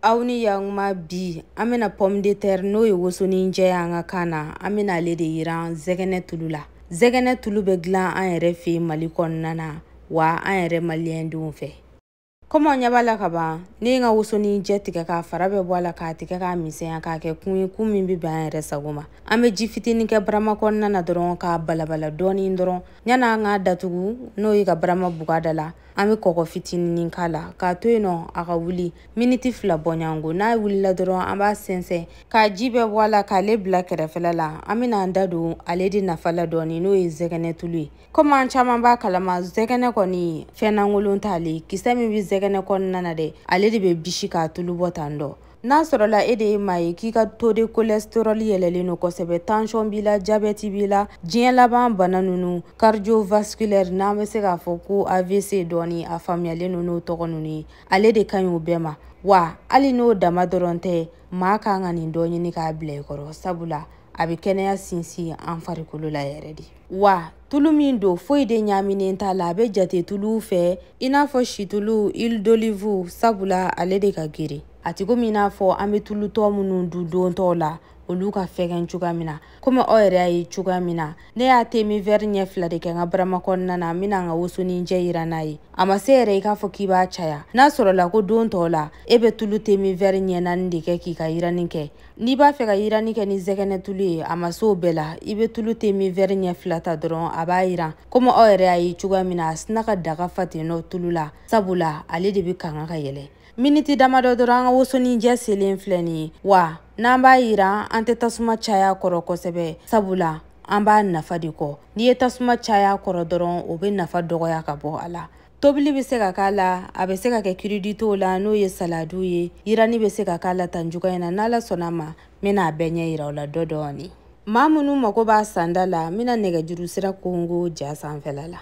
Aw ni yakuma bi an bɛna pomme de terre n'o ye wosoninjɛ ye an ka kan na, an bɛna ale de yiran zɛgɛnɛ tulu la. Zɛgɛnɛ tulu bɛ dilan an yɛrɛ fɛ yen Mali kɔnɔna na, wa an yɛrɛ maliyɛndenw fɛ. Komi aw ɲɛ b'a la ka ban, ne ye n ka wosoninjɛ tigɛ k'a fara bɛɛ bɔ a la k'a tigɛ k'a misɛnya k'a kɛ kun ye, kun min bɛ bɛn an yɛrɛ sago ma. An bɛ ji fitinin kɛ barama kɔnɔna na dɔrɔn k'a balabala dɔɔnin dɔrɔn. Yanni an k'a datugu n'o ye ka barama bugu a da la, an bɛ kɔgɔ fitinin k'a la k'a to yen nɔ a ka wuli miniti 2 bɔɲɔgɔnko. N'a wulila dɔrɔn an b'a sɛnsɛn k'a ji bɛɛ bɔ a la k'ale bila kɛrɛfɛla la. An bɛna an da don ale de nafa la dɔɔnin n'o ye zɛgɛnɛ tulu ye. Komi an caman b'a kalama, zɛgɛnɛ kɔni fɛn lankolon t'ale, kisɛ min bɛ zɛgɛnɛ kɔnɔna na dɛ, ale de bɛ bisi k'a tulu bɔ tan dɔ. N'a sɔrɔla e de ye maa ye k'i ka taux de cholestérol yɛlɛlen don kosɛbɛ, tension b'i la, diabète b'i la, diɲɛ laban bana ninnu cardiovasculaire n'an bɛ se k'a fɔ ko AVC dɔɔni, a faamuyalen don n'o tɔgɔ ninnu ye, ale de ka ɲi o bɛɛ ma. Wa hali n'o dama dɔrɔn tɛ, maa kan ka nin dɔ ɲini k'a bila i kɔrɔ, sabula a bɛ kɛnɛya sinsin an farikolo la yɛrɛ de. Wa tulu min don foyi de ɲaaminen t'a la, a bɛ jate tuluw fɛ i n'a fɔ situlu, huile d'olive, sabula ale de ka girin. A ti komi i n'a fɔ an bɛ tulutɔ minnu dun dontɔw la, olu ka fɛgɛn cogoya min na. Komi aw yɛrɛ y'a ye cogoya min na, ne y'a temi verre ɲɛ 2 de kɛ n ka barama kɔnɔna na, n bɛna n ka wosoninjɛ yira n'a ye. A ma se yɛrɛ i k'a fɔ k'i b'a caya. N'a sɔrɔla ko don tɔw la e bɛ tulu temi verre ɲɛ 4 de kɛ k'i ka yiranni kɛ, n'i b'a fɛ ka yiranni kɛ ni zɛgɛnɛ tulu ye, a ma se o bɛɛ la, i bɛ tulu temi verre ɲɛ 2 ta dɔrɔn a b'a yiran. Komi aw yɛrɛ y'a ye cogoya min na, a sina ka daga fa ten nɔ tulu la, sabula ale de bɛ kanga ka yɛlɛ. Miniti damadɔ dɔrɔn an ka wosoninjɛ selen filɛ nin ye. Wa n'an b'a yiran, an tɛ tasuma caya kɔrɔ kosɛbɛ, sabula an b'a nafa de kɔ. N'i ye tasuma caya kɔrɔ dɔrɔn, o bɛ nafa dɔgɔya ka bɔ a la. Tobili bɛ se ka k'a la, a bɛ se ka kɛ cruditéw la n'o ye saladiw ye, yiranni bɛ se ka k'a la tan cogoya in na. N'Ala sɔnna a ma, n bɛna a bɛɛ ɲɛ yira aw la dɔ dɔɔni. Maa minnu mako b'a sanda la, n bɛna nɛgɛjuru sira kongo ja sanfɛla la.